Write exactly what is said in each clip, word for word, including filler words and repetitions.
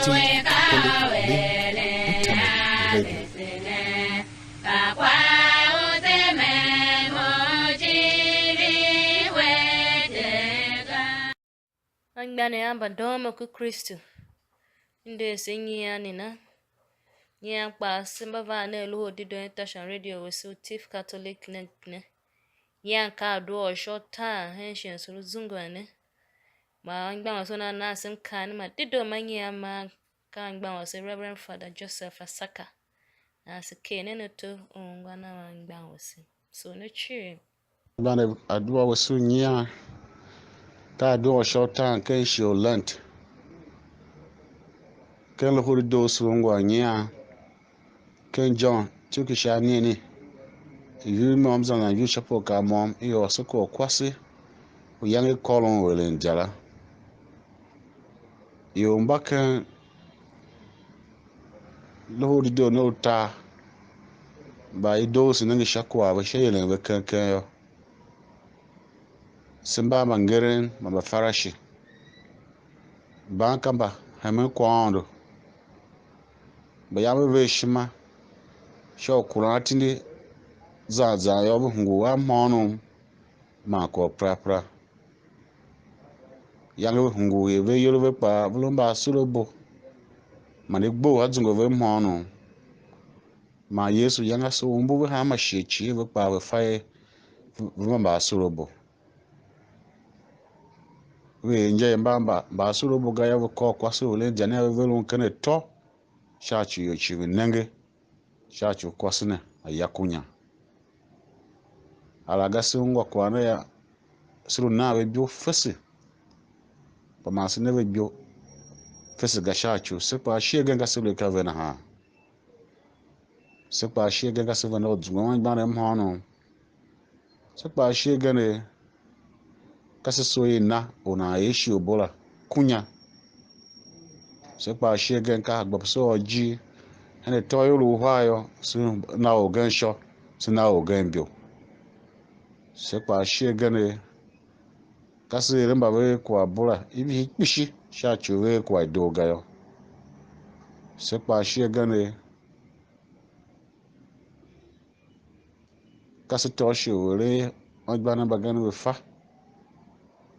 Weka wele ase ne, ka kwa u zemen mo jiri we tega. Anmgbianev mba doon mo ku Kristu, m de ase nyian ne na. Nyian kpaa se mba van nen Loho u Dedoo International Radio wese u Tiv Catholic ne ne. Nyian ka adua u sha utaan hen shighe u zungwen ne. Man anmgbian wase u nan nan se mkaanem ma dedoo ma nyian ma ka anmgbian wase Reverend Father Joseph Asaka. Nan se ker nen ato u ungwa na anmgbian wase. So ne cii. Anmgbian adua wase u nyian ka adua u sha utaan ken shighe u Lent. Ken Loho u Dedoo se ungwa nyian. Ken John, tsuki sha anigheni, ivur môm zan zan ivur sha pue kar môm, i ôr se kwagh u kwase u iyange i kôron u eren idya la. Ior mba ken Loho u Dedoo ne utar, mba i doo se nenge sha kwagh ve sha ieren ve keng keng yô, se mba mbangeren man Mbafarishi. Mban ka mba hemen kwaghaôndo, mba yange ve ver ishima sha u kuran atindi zan zan yô, ve hungul a mhôônom man kwagh u perapera. Yange ve hungul er ve iyol a ve kpaa ve lu mbaasorabo, man i gbough a zungwe ve mhôônom. Man Yesu yange ase u umbur ve hanma shighe cii ve kpaa ve fa er ve mba mbaasorabo. Ve er inja i mba mba mbaasorabo ga yô, ve kôr kwase u eren idya ne a ve ve lun ken atô sha ci u ior cii ve nenge sha ci u kwase ne a ya kunya. Alaghga se ungwa kwagh ne yô, se lu nan ve ibo fese, kpa man se ne ve ibo fese ga sha ci u se kpaa shighe gen ka se lu a ka ve nahan. Se kpaa shighe gen ka se venda u zungwe anmgbianev mhôônom. Se kpaa shighe gen er ka se soo i na u nan er ishighobo la kunya. Se kpaa shighe gen ka gba se ôr ijir hen atôior u uhar yô, se na orgen ishô, se na orgen ibo. Se kpaa shighe gen er ka se eren mba ve er kwaghbo la ivihi kpishi sha ci u ve er kwagh i doo ga yô. Se kpaa shighe gen er ka se tôô shighe u eren anmgbianev mbagenev ve fa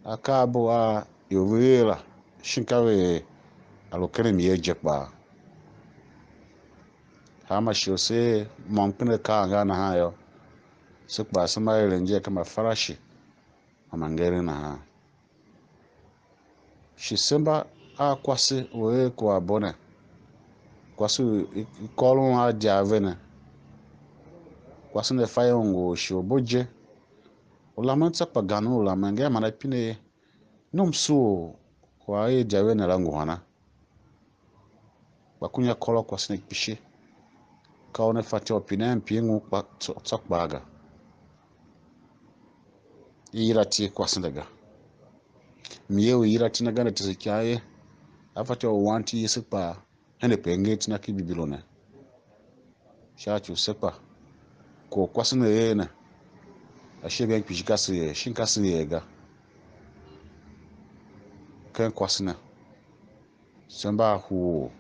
akaa a bo a ior ve er la, shin ka ve er a lu ken myer je kpaa. Hanma shighe u se er môm ken akaa angan nahan yô, se kpaa se mba eren inja ken Mbafarishi man mbangeren nahan. Shi se mba a kwase u er kwaghbo ne, kwase u i, i kôron a idya a ve ne, kwase ne fa ior ngu u ishighobo je, u lamen tsô kpa ganden u lamen, ngea man a pine er, nomso u a er idya a ve ne la ngu hana? Kpa kunya kôr a kwase ne kpishi, ka u ne fatyô u pinen mpin ngu kpa tsô, tsô kpaa ga. I yila iti i kwase ne ga. Myer u i yila iti na ga ne tese ikav ye, a fatyô u wan iti yese kpaa, hen ape a nger iti na ken Bibilo ne. Sha ci u se kpa kwagh u kwase ne er ne, ashighe a ven kpishi ka se er, shin ka se er ga. Ken kwase ne, se mba a hughul.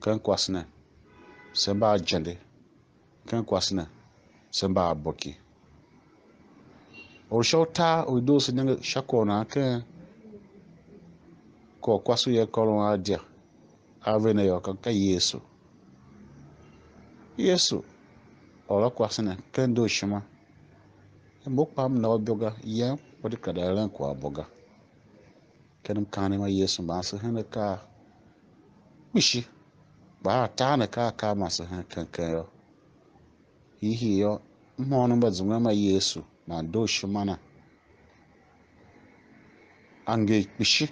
Ken kwase ne, se mba a jende. Ken kwase ne, se mba a boki. Or sha utar u i doo se nenge sha kwagh u nan ken kwagh u kwase u ye kôron a idya a ve ne yô, ka, ka Yesu. Yesu ôr a kwase ne ken dooshima, er mo kpaa m na u ibo ga, yem kpa di kera eren kwaghbo ga. Ken mkaanem ma Yesu mban se hen akaa kpishi, kpa a tar ne ka akaa ma se hen keng keng yô. Hiihii yô, mhôônom mba zungwen ma Yesu man dooshima na, a nger kpishi,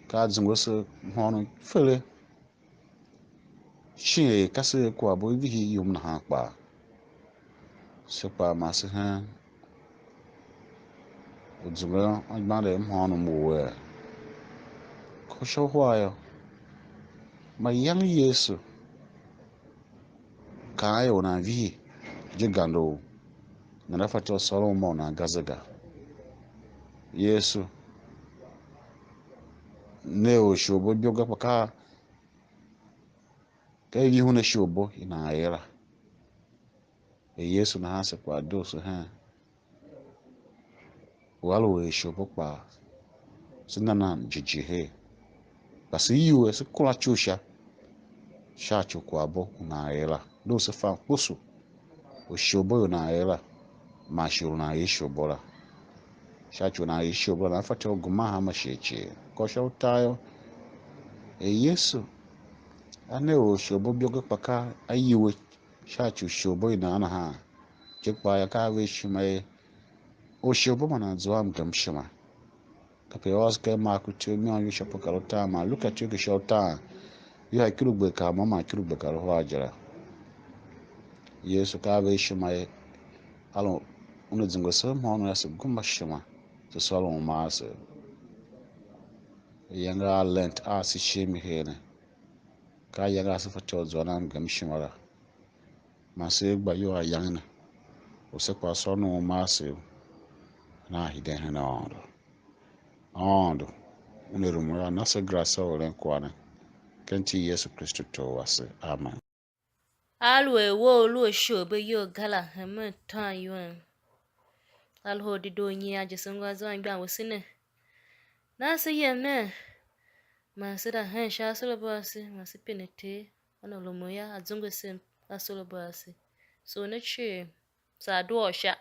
ka a zungwe se mhôônom fele. Shin er ka se er kwaghbo i vihi yum nahan kpaa, se kpaa ma se hen u zungwen anmgbianev mhôônom u er, ka u sha uhar yô, mayange Yesu kaan er u nan vihi je gande u nana fatyô u sôron uma u nan ga ze ga. Yesu ne or isholibo ibo ga, kpa ka, ka ivihun isholibo i nan er la. Er Yesu nahan se kpaa doo se hen u a lu er isholibo kpaa, se na nan jighjigh her, kpa se iwua se kura ci u sha, sha ci u kwaghbo u nan er la. Doo se fan kposo u isholibo u nan er la, man shighe u nan er isholibo la. Sha ci u nan er isholibo la, nan fatyô u guman hanma shighe cii. Kô sha utar yô, er Yesu a ne or isholibo ibo ga, kpa ka a iwua sha ci u isholibo i nan nahan je kpaa yô, ka a ver ishima er or isholibo ma nan zua a mgem ishima. Kape ôôso ken Marku ityough mihôngor sha pue kar utaan man Luka ityough sha utaan, yô, ikirugbe kar môm man ikirugbe kar uhar je la. Yesu ka a ver ishima er a lu una zungwe se mhôônom ase gema ishima, se sôron u ma ase. Ayange a Lent a se shimi her ne, ka ayange a se fatyô u zuan a mgem ishima la. Man se gba iyol ayange ne, u se kpaa sôron u ma ase u nan hiden hen Aôndo. Aôndo una rumun a na se grace u eren kwagh ne, ken iti i Yesu Kristu Tor wase. Amen. Aluer we u lu a isholibo iyol ga la, hemen tôôn iwen. Aluer u dedoo nyian je se ngô zan igban wese ne, na se yem nen, man se da hen sha asorabo ase, man se pine Ter, a na rumun yô, a zungwe se asorabo ase. So ne cii, saa doo sha.